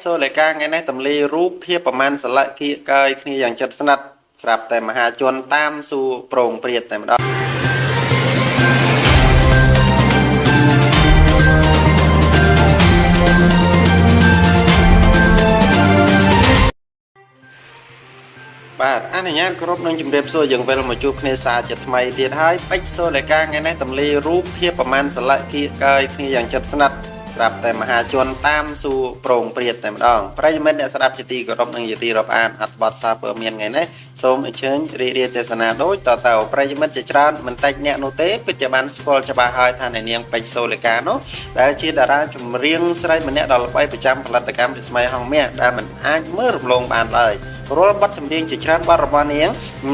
សូលេកាថ្ងៃនេះទម្លាយរូបភាពប្រមាណសន្លឹកគៀកកើយគ្នាយ៉ាងជិតស្និទ្ធស្រាប់តែមហាជនតាមសួរប្រងព្រាតតែម្ដង បាទអនុញ្ញាតគ្រប់នឹងជម្រាបសួរយើងវិលមកជួបគ្នាសាជាថ្មីទៀតហើយពេជ្រសូលេកាថ្ងៃនេះទម្លាយរូបភាពប្រមាណសន្លឹកគៀកកើយគ្នាយ៉ាងជិតស្និទ្ធស្រាប់តែមហាជនតាមសួរប្រងព្រាតតែម្ដងប្រិយមិត្តអ្នកស្ដាប់ជាទីគោរពនិងជាទីរាប់អានអត្ថបទសារព័ត៌មានថ្ងៃនេះសូមអញ្ជើញរីករាយទេសនាដូចតទៅប្រិយមិត្តជាច្រើនមិនតិចអ្នកនោះទេពិតជាបានស្គាល់ច្បាស់ហើយថាអ្នកនាងពេជ្រសូលេកានោះដែលជាតារាចម្រៀងស្រីម្នាក់ដ៏ល្បីប្រចាំផលិតកម្មវិស្ម័យហង្សមាសដែលមិនអាចមើលរំលងបានឡើយរាល់បទចម្រៀងជាច្រើនបទរបស់នាង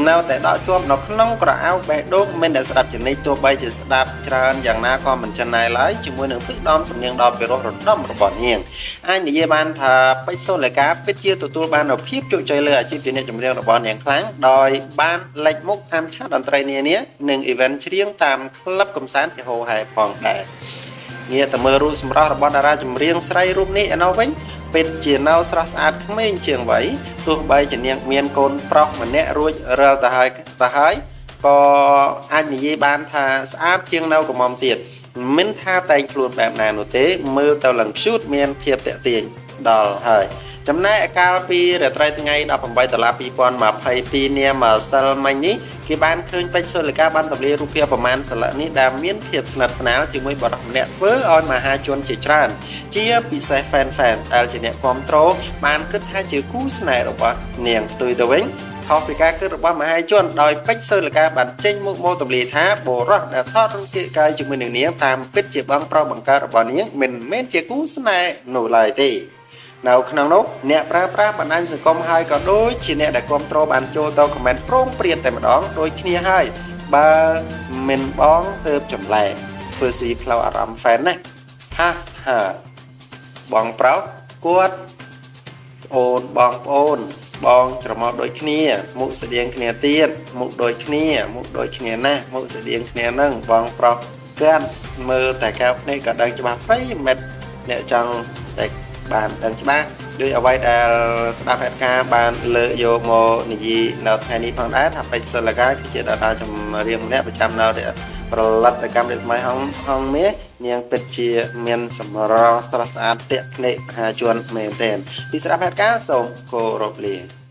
នៅតែដក់ជាប់នៅក្នុងក្រអៅបេះដូងមានអ្នកស្ដាប់ជានិច្ចទោះបីជាស្ដាប់ច្រើនយ៉ាងណាក៏មិនចិនណៃឡើយជាមួយនឹងទឹកដមសំនៀងដ៏ពិរោះរដំរបស់នាងអាចនិយាយបានថាពេជ្រសូលេកាពិតជាទទួលបាននូវភាពជោគជ័យលើអាជីពជាអ្នកចម្រៀងរបស់នាងខ្លាំងដោយបានលេចមុខតាមឆាកតន្ត្រីនានានិង event ច្រៀងតាមក្លឹបកម្សាន្តជាហូរហែផងដែរងាកទៅមើលរូបសម្រស់របស់តារាចម្រៀងស្រីរូបនេះឯណោះវិញពិតជានៅស្រស់ស្អាតក្មេងជាងវ័យទោះបីជានាងមានកូនប្រុសម្នាក់រួចរាល់ទៅហើយទៅហើយក៏អាចនិយាយបានថាស្អាតជាងនៅក្រមុំទៀតមិនថាតែងខ្លួនបែបណានោះទេមើលទៅឡើងខ្ជូតមានភាពតាក់ទាញដល់ហើយចំណែកឯកាលពីរាត្រីថ្ងៃ18ដុល្លារ2022នាម្សិលមិញនេះគេបានឃើញពេជ្រសូលិកាបានទម្លាយរូបភាពប្រមាណសន្លឹកនេះដែលមានភាពស្និទ្ធស្នាលជាមួយបុរសម្នាក់ធ្វើឲ្យមហាជនជាច្រើនជាពិសេស fan fan ដែលជាអ្នកគាំទ្របានគិតថាជាគូស្នេហ៍របស់នាងផ្ទុយទៅវិញខុសពីការគិតរបស់មហាជនដោយពេជ្រសូលិកាបានចេញមុខមកទម្លាយថាបុរសដែលថតរូបគៀកកាយជាមួយនឹងនាងតាមពិតជាបងប្រុសបង្កើតរបស់នាងមិនមែនជាគូស្នេហ៍នោះឡើយទេនៅក្នុងនោះអ្នកប្រើប្រាស់បណ្ដាញសង្គមហើយក៏ដូចជាអ្នកដែលគ្រប់គ្រងបានចូលទៅ comment ប្រងព្រាតតែម្ដងដូចគ្នាហើយបើមិនបងទៅចម្លែកធ្វើស៊ីផ្លូវអារម្មណ៍ fan ណាហាហាបងប្រុសគាត់អូនបងប្អូនបងច្រមុះដូចគ្នាមុខស្តៀងគ្នាទៀតមុខដូចគ្នាមុខដូចគ្នាណាស់មុខស្តៀងគ្នានឹងបងប្រុសគាត់មើលតែកែវភ្នែកក៏ដឹងច្បាស់ប្រិយមិត្តអ្នកចង់តែបានដឹងច្បាស់ដោយអ្វីដែលស្ដាប់ហេតុការណ៍បានលើកយកមកនិយាយនៅថ្ងៃនេះផងដែរថាពេជ្រសិលកាគឺជាតារាចម្រៀងម្នាក់ប្រចាំនៅផលិតកម្មរស្មីហងហងមាសនាងពិតជាមានសម្រស់ស្រស់ស្អាតទាក់ភ្នែកមហាជនមែនទែនពីស្ដាប់ហេតុការណ៍សូមគោរពលា។